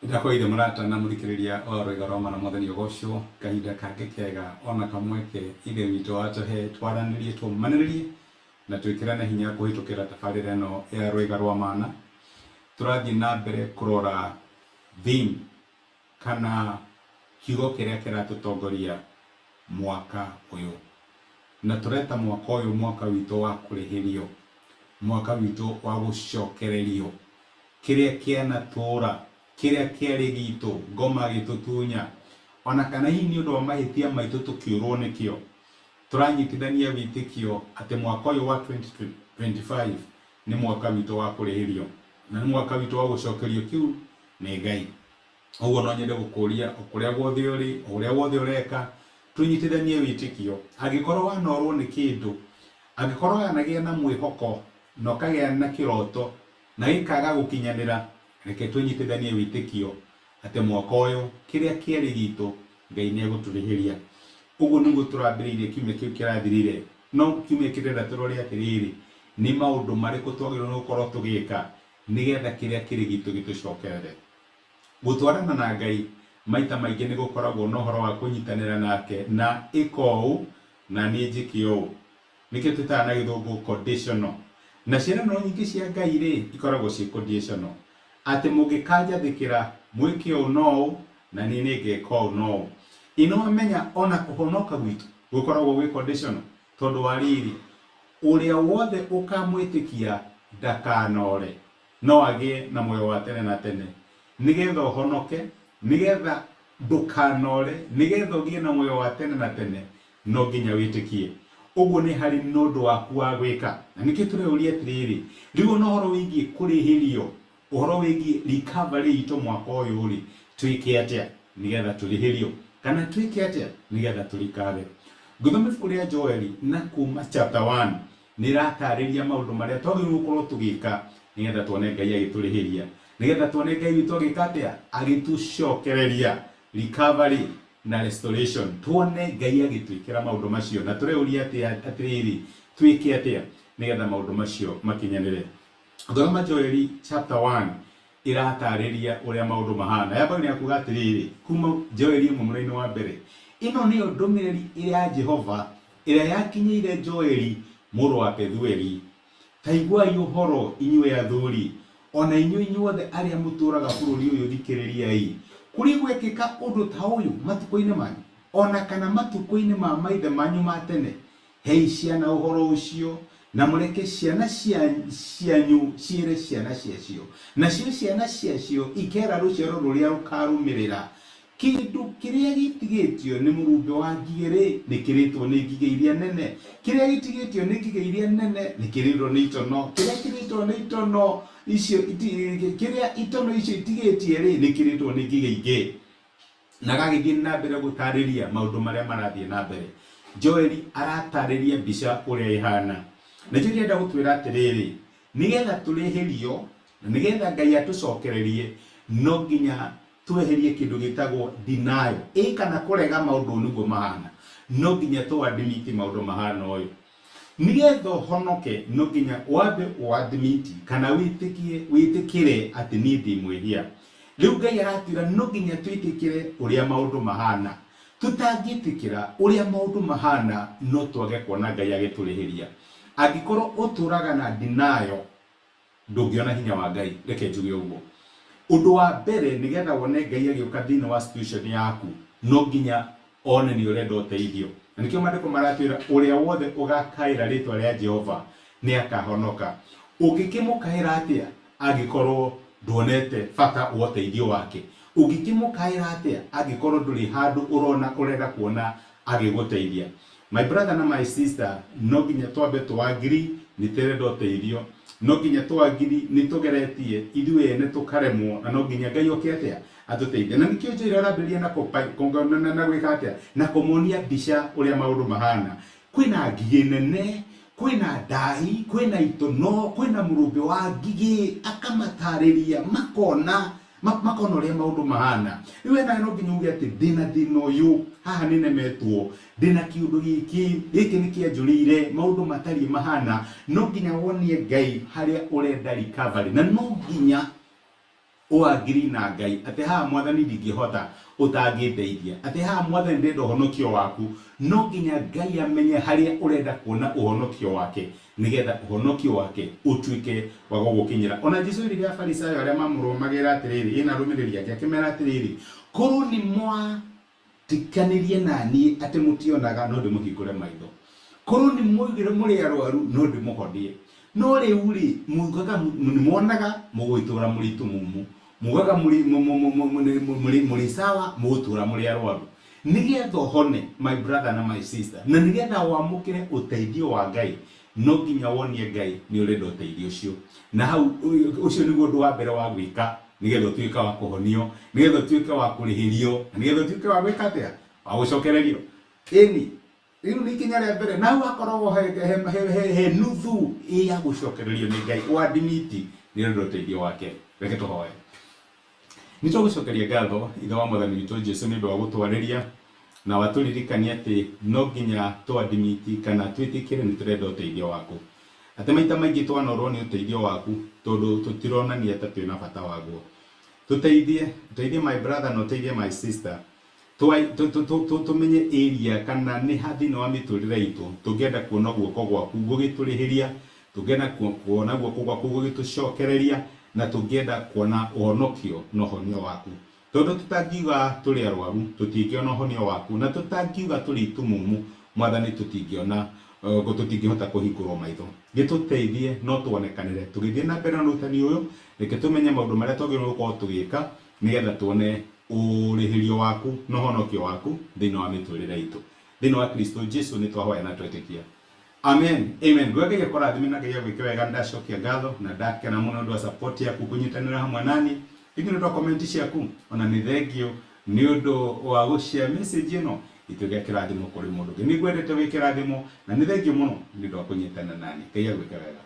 Ndakũgeithia mũrata na mũthikĩrĩria wa Rwĩga rwa Mana Mwathani ũgocwo kahinda kangĩ kega ona kamweke Ithe witũ atũhe twaranĩrie tũmanĩrĩrie na twĩkĩrane hinya kũhĩtũkĩra tabarĩra ĩno ya Rwĩga rwa Mana. Tũrathiĩ na mbere kũrora theme kana kiugo kĩrĩa kĩratũtongoria mwaka ũyũ. Na tũreta mwaka ũyũ mwaka witũ wa kũrĩhĩrio, mwaka witũ wa gũcokererio kĩrĩa kĩanatũũra, kĩrĩa kĩarĩ gitũ, ngoma agĩtũtunya, ona kana hihi nĩ ũndũ wa mahĩtia maitũ tũkĩũrwo nĩkĩo. Tũranyitithania wĩtĩkio atĩ mwaka ũyũ wa 2025 nĩ mwaka witũ wa kũrĩhĩrio, na nĩ mwaka witũ wa gũcokerio kĩu nĩ Ngai. Ũguo no nyende gũkũria o kũrĩa guothe ũrĩ, o ũrĩa wothe ũreka, tũnyitithanie wĩtĩkio. Angĩkorwo wanorwo nĩ kĩndũ, angĩkorwo wanagĩa na mwĩhoko na ũkagĩa na kĩroto na gĩkaga gũkinyanĩra, reke tũnyitithanie wĩtĩkio atĩ mwaka ũyũ kĩrĩa kĩarĩ gitũ Ngai nĩ egũtũrĩhĩria. Ũguo nĩguo tũrambĩrĩirie kiumia kĩu kĩrathirire. No kiumia kĩrenda tũrore atĩrĩrĩ, nĩ maũndũ marĩkũ twagĩrĩirwo nĩ gũkorwo tũgĩka nĩgetha kĩrĩa kĩrĩ gitũ gĩtũcokerere. Gũtwarana na Ngai maita maingĩ nĩ gũkoragwo na ũhoro wa kũnyitanĩra nake na ĩka ũũ na niĩ njĩke ũũ. Nĩkĩo twĩtaga na gĩthũngũ conditional. Na ciĩranĩro nyingĩ cia Ngai rĩ, ikoragwo ciĩ conditional. Atĩ mũngĩkanjathĩkĩra mwĩke ũũ na ũũ, na niĩ nĩngeka ũũ na ũũ. Ĩ nĩwamenya ona kũhonoka gwitũ gũkoragwo gwĩ conditional? Tondũ wa rĩrĩ, ũrĩa wothe ũkamwĩtĩkia ndakanore, no agĩe na muoyo wa tene na tene. Nĩgetha ũhonoke, nĩgetha ndũkanore, nĩgetha ũgĩe na muoyo wa tene na tene, no nginya wĩtĩkie. Ũguo nĩ harĩ na ũndũ waku wa gwĩka. Na nĩkĩo tũreyũria atĩrĩrĩ, rĩu ona ũhoro wĩgiĩ kũrĩhĩrio, ũhoro wĩgiĩ recovery itũ mwaka ũyũ rĩ, twĩke atĩa nĩgetha tũrĩhĩrio? Kana twĩke atĩa nĩgetha tũrikave? Ngĩthoma ibuku rĩa Joeli na kuma chapter 1 nĩ ĩratarĩria maũndũ marĩa twagĩrĩirwo gũkorwo tũgĩka nĩgetha tuone Ngai agĩtũrĩhĩria, nĩgetha tuone Ngai witũ agĩka atĩa, agĩtũcokereria recovery na restoration, tuone Ngai agĩtwĩkĩra maũndũ macio. Na tũreyũria atĩrĩrĩ, twĩke atĩa nĩgetha maũndũ macio makinyanĩre? Ngĩthoma Joeli chapter 1 ĩratarĩria ũrĩa maũndũ mahana. Yambagĩrĩria na kuga atĩrĩrĩ, kuma Joeli ĩmwe mũraini wa mbere, ĩno nĩyo ndũmĩrĩri ya Jehova ĩrĩa yakinyĩire Joeli mũrũ wa Pethueli. Ta iguai ũhoro, inyuĩ athuri, o na inyuĩ inyuothe arĩa mũtũũraga bũrũri ũyũ thikĩrĩriai. Kũrĩ gwekĩka ũndũ ta ũyũ matukũ-inĩ manyu, o na kana matukũ-inĩ ma maithe manyu ma tene? Hei ciana ũhoro ũcio, na mũreke ciana cianyu ciĩre ciana ciacio, nacio ciana ciacio ikeera rũciaro rũrĩa rũkaarũmĩrĩra. Kĩndũ kĩrĩa gĩtigĩtio nĩ mũrumbĩ wa ngigĩ-rĩ, nĩkĩrĩtwo nĩ ngigĩ iria nene. Kĩrĩa gĩtigĩtio nĩ ngigĩ iria nene, nĩkĩrĩtwo nĩ itono. Kĩrĩa kĩrĩtwo nĩ itono icio, kĩrĩa itono icio itigĩtie-rĩ, nĩkĩrĩtwo nĩ ngigĩ ingĩ. Na agagĩthiĩ na mbere gũtarĩria maũndũ marĩa marathiĩ na mbere. Joeli aratarĩria mbica ũrĩa ĩhana. Nakĩo ndĩrenda gũtwĩra atĩrĩrĩ, nĩgetha tũrĩhĩrio, na nĩgetha Ngai atũcokererie, no nginya tweherie kĩndũ gĩtagwo denial. Ĩ kana kũrega maũndũ nĩguo mahana. No nginya tũ admit maũndũ mahana ũyũ. Nĩgetha ũhonoke no nginya wambe ũadmit kana wĩtĩkie, wĩtĩkĩre atĩ niĩ ndĩ mwĩhia. Rĩu Ngai aratwĩra no nginya twĩtĩkĩre ũrĩa maũndũ mahana. Tũtangĩtĩkĩra ũrĩa maũndũ mahana no twage kuona Ngai agĩtũrĩhĩria. Angĩkorwo ũtũraga na denial, ndũngĩona hinya wa Ngai. Reke njuge ũguo. Ũndũ wa mbere nĩgetha wone Ngai agĩũka thĩinĩ wa situation yaku, no nginya one nĩ ũrenda ũteithio. Na nĩkĩo maandĩko maratwĩra ũrĩa wothe ũgakaĩra rĩtwa rĩa Jehova nĩ akahonoka. Ũngĩkĩmũkaĩra atĩa angĩkorwo nduonete bata wa ũteithio wake? Ũngĩkĩmũkaĩra atĩa angĩkorwo ndũrĩ handũ ũrona ũrenda kuona agĩgũteithia? My brother na my sister, no nginya twambe tũ agree nĩ tũrenda ũteithio. No nginya tũ agree nĩ tũgeretie ithuĩ ene tũkaremwo, na no nginya Ngai oke atĩa atũteithie. Na nĩkĩo Joel arambĩrĩria na na gwĩka atĩa, na kũmonia mbica ũrĩa maũndũ mahana. Kwĩna ngigĩ nene, kwĩna ndahi, kwĩna itono, kwĩna mũrũmbĩ wa ngigĩ, akamatarĩria makona makona ũrĩa maũndũ mahana. Rĩu we nawe no nginya uge atĩ ndĩna thĩna ũyũ, haha nĩ nemetwo, ndĩna kĩũndũ gĩkĩ, gĩkĩ nĩ kĩanjũrĩire, maũndũ matariĩ mahana. No nginya wonie Ngai harĩa ũrenda recovery, na no nginya Ũ agree na Ngai atĩ haha Mwathani ndingĩhota ũtangĩndeithia, atĩ haha Mwathani ndĩrenda ũhonokio waku. No nginya Ngai amenye harĩa ũrenda kuona ũhonokio wake nĩgetha ũhonokio wake ũtuĩke wa gũgũkinyĩra. Ona Jesu erire Afarisayo arĩa mamũrũmagĩrĩra atĩrĩrĩ, ĩna arũmĩrĩri ake, akĩmera atĩrĩrĩ, korwo nĩ mwa Tikanirie na niĩ atĩ mũtionaga, no ndĩmũhingũre maitho. Korwo nĩ mwoigire mũrĩ arwaru, no ndĩmũhonie. No rĩu-rĩ, mugaga nĩ mwonaga, mũgũgĩtũũra mũrĩ itumumu. Mugaga mũrĩ, mũrĩ, mũrĩ sawa, mũgũtũũra mũrĩ arwaru. Nĩgetha ũhone, my brother na my sister, na nĩgetha wamũkĩre ũteithio wa Ngai, no nginya wonie Ngai nĩ ũrenda ũteithio ũcio. Na hau, ũcio nĩguo ũndũ wa mbere wa gwĩka. Nĩgetha ũtuĩke wa kũhonio, nĩgetha ũtuĩke wa kũrĩhĩrio, na nĩgetha ũtuĩke wa gwĩka atĩa? Wa gũcokererio. Ĩni, rĩu nĩ ikinya rĩa mbere. Na hau hakoragwo he, he, he, he, he nuthu ya gũcokererio nĩ Ngai. Ũadimiti nĩ ũrenda ũteithio wake. Reke tũhoe. Nĩ twagũcokeria ngatho Ithe wa Mwathani witũ Jesu nĩ ũndũ wa gũtwarĩria na watũririkania atĩ no nginya tũadimiti kana twĩtĩkĩre nĩ tũrenda ũteithio waku. Atĩ maita maingĩ twanorwo nĩ ũteithio waku tondũ tũtironania ta twĩna bata waguo. Tũteithie, ũteithie my brother na ũteithie my sister tũmenye area kana nĩ ha thĩinĩ wa mĩtũrĩre itũ tũngĩenda kuona guoko gwaku gũgĩtũrĩhĩria, tũngĩenda kuona guoko gwaku gũgĩtũcokereria na tũngĩenda kuona ũhonokio na ũhonio waku. Tondũ tũtangiuga tũrĩ arwaru, tũtingĩona ũhonio waku, na tũtangiuga tũrĩ itumumu, Mwathani, tũtingĩona, tũtingĩhota kũhingũrwo maitho. Gĩtũteithie no tuonekanĩre tũgĩthiĩ na mbere na ũrutani ũyũ, reke tũmenye maũndũ marĩa twagĩrĩirwo gũkorwo tũgĩka nĩgetha tuone ũrĩhĩrio waku na ũhonokio waku thĩinĩ wa mĩtũrĩre itũ. Thĩinĩ wa Kristo Jesu nĩ twahoya na twetĩkia. Amen. Amen. Nguga Ngai akũrathime na Ngai agwĩke wega. Ndacokia ngatho na ndakena mũno nĩ ũndũ wa support yaku kũnyitanĩra hamwe nani. Thengiũ nĩ ũndũ wa comment ciaku, ona nĩ thengiũ nĩ ũndũ wa gũshare message ĩno ituĩke kĩrathimo kũrĩ mũndũ ũngĩ. Nĩ ngwendete wĩ kĩrathimo na nĩ thengiũ mũno nĩ ũndũ wa kũnyitanĩra nani. Ngai agwĩke wega.